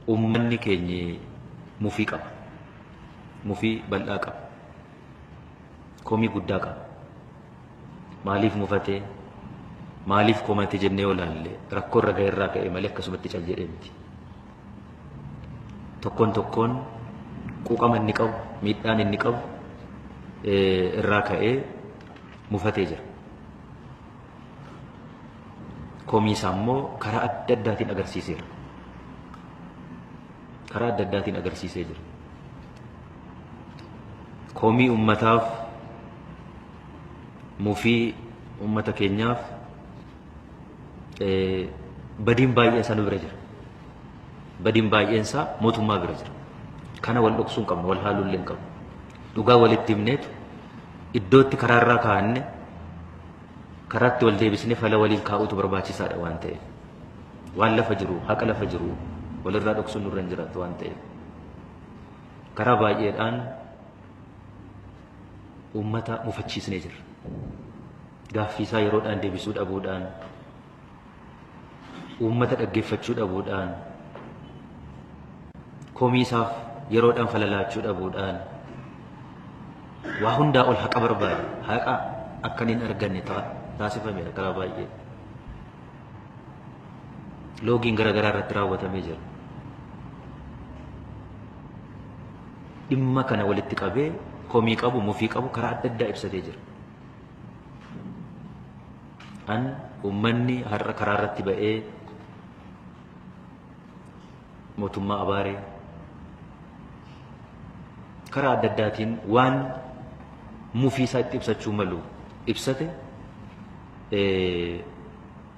Uummanni keenyi mufii qaba. Mufii bal'aa qaba. Komii guddaa qaba. Maaliif mufatee? Maaliif komate jennee yoo ilaalle rakkoo irra ga'e irraa ka'e malee akkasumatti cal jedhee miti. Tokkoon tokkoon quuqama inni qabu, miidhaan inni qabu irraa ka'ee mufatee jira. Komii isaa immoo karaa adda addaatiin agarsiiseera. Karaa adda addaatiin agarsiisee jira. Komii ummataaf mufii ummata keenyaaf badiin baay'een isaa nu bira jira. Badiin baay'een isaa mootummaa bira jira. Kana wal dhoksuu hin qabnu, wal haaluu illee hin qabnu. Dhugaa walitti himneetu iddootti karaa irraa kaa'anne karaatti wal deebisnee fala waliin kaa'uutu barbaachisaadha waan ta'eef. Waan lafa jiru, haqa lafa jiru walirraa dhoksuun nurra hin jiraatu waan ta'eef. Karaa baay'eedhaan uummata mufachiisnee jirra. Gaaffii isaa yeroodhaan deebisuu dhabuudhaan, uummata dhaggeeffachuu dhabuudhaan, komii isaaf yeroodhaan fala laachuu dhabuudhaan, waa hundaa ol haqa barbaade haqa akka hin arganne taasifameera karaa baay'ee. Loogiin garaagaraa irratti raawwatamee jira. Dhimma kana walitti qabee komii qabu, mufii qabu karaa adda addaa ibsatee jira. An uummanni har'a karaa irratti ba'ee mootummaa abaaree karaa adda addaatiin waan mufii isaa itti ibsachuu malu ibsate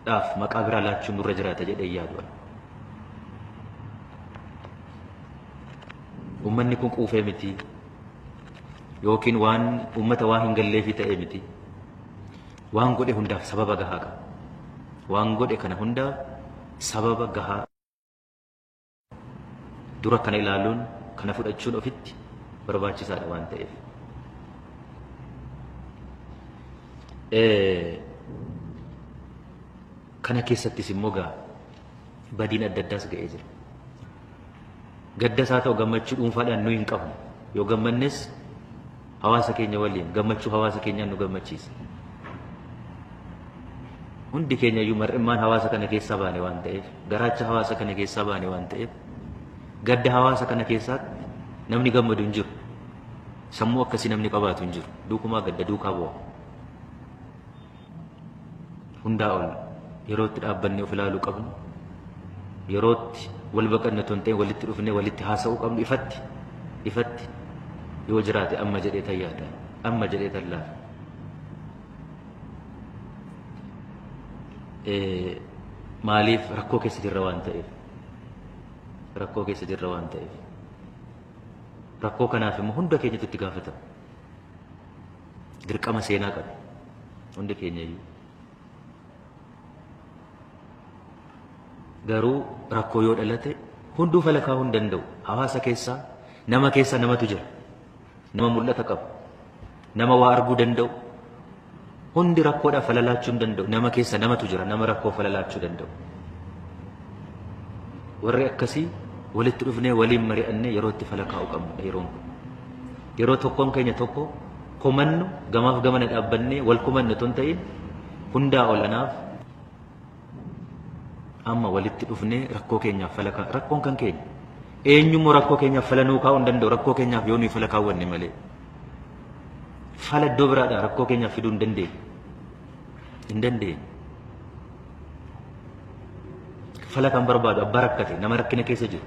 dhaaf maqaa biraa laachuun nurra jiraata jedhee yaadu. Uummanni kun quufee miti yookiin waan uummata waa hin galleefii ta'ee miti. Waan godhe hundaaf sababa gahaa qaba. Waan godhe kana hundaaf sababa gahaa dura kana ilaaluun kana fudhachuun ofitti barbaachisaadha waan ta'eef. Kana keessattis immoo gaa badiin adda addaas ga'ee jira. Gaddas haa ta'u gammachuu dhuunfaadhaan nuyi hin qabnu. Yoo gammannes hawaasa keenya waliin gammachuu hawaasa keenyaan nu gammachiisa. Hundi keenya iyyuu mar'immaan hawaasa kana keessaa baane waan ta'eef, garaacha hawaasa kana keessaa baane waan ta'eef, gadda hawaasa kana keessaatti namni gammadu hin jiru. Sammuu akkasii namni qabaatu hin jiru. Duukumaa gadda duukaa bu'a. Hundaa ol yerootti dhaabbannee of ilaaluu qabnu, yerootti wal baqanne otoo hin ta'in walitti dhufnee walitti haasa'uu qabnu ifatti ifatti yoo jiraate amma jedhee tan yaada amma jedhee tan laala. Maaliif rakkoo keessa jirra waan ta'eef rakkoo keessa jirra waan ta'eef rakkoo kanaaf immoo hunda keenyatu itti gaafatama. Dirqama seenaa qaba hundi keenya iyyuu. Garuu rakkoo yoo dhalate hunduu fala kaa'uu hin danda'u. Hawaasa keessaa nama keessa namatu jira. Nama mul'ata qabu. Nama waa arguu danda'u. Hundi rakkoodhaaf fala laachuu hin danda'u. Nama keessa namatu jira. Nama rakkoo fala laachuu danda'u. Warri akkasii walitti dhufnee waliin mari'annee yeroo itti fala kaa'uu qabnudha yeroon kun. Yeroo tokkoon keenya tokko komannu gamaaf gamana dhaabbannee wal komannu otoo hin ta'in hundaa ol anaaf amma walitti dhufnee rakkoo keenyaaf fala kaa'u. Rakkoon kan keenya. Eenyummoo rakkoo keenyaaf fala nuu kaa'uu hin danda'u rakkoo keenyaaf yoo nuyi fala kaawwanne malee. Fala iddoo biraadhaa rakkoo keenyaaf fiduu hin dandeenyu. Hin dandeenyu. Fala kan barbaadu abbaa rakkate nama rakkina keessa jiru.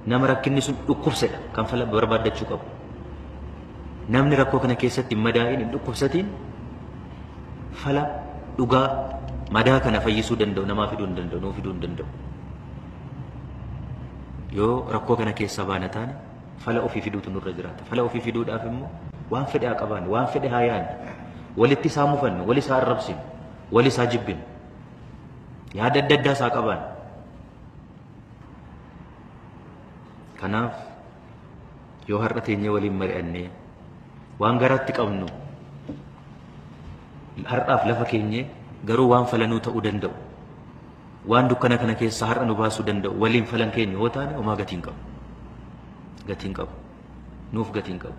Nama rakkinni sun dhukkubsedha kan fala barbaaddachuu qabu. Namni rakkoo kana keessatti hin madaa'in hin dhukkubsatiin fala dhugaa madaa kana fayyisuu danda'u namaa fiduu hin danda'u nuu fiduu hin danda'u. Yoo rakkoo kana keessaa baana taane fala ofii fiduutu nurra jiraata. Fala ofii fiduudhaaf immoo waan fedhe haa qabaannu, waan fedhe haa yaadnu, walitti isaa mufannu, wal isaa arrabsinu, wal isaa jibbinu, yaada adda addaas haa qabaannu. Kanaaf yoo har'a teenyee waliin mari'annee waan garaatti qabnu har'aaf lafa keenyee garuu waan falanuu ta'uu danda'u. Waan dukkana kana keessaa har'a nu baasuu danda'u waliin falan keenya yoo taane homaa gatii hin qabu. Gatii hin qabu. Nuuf gatii hin qabu.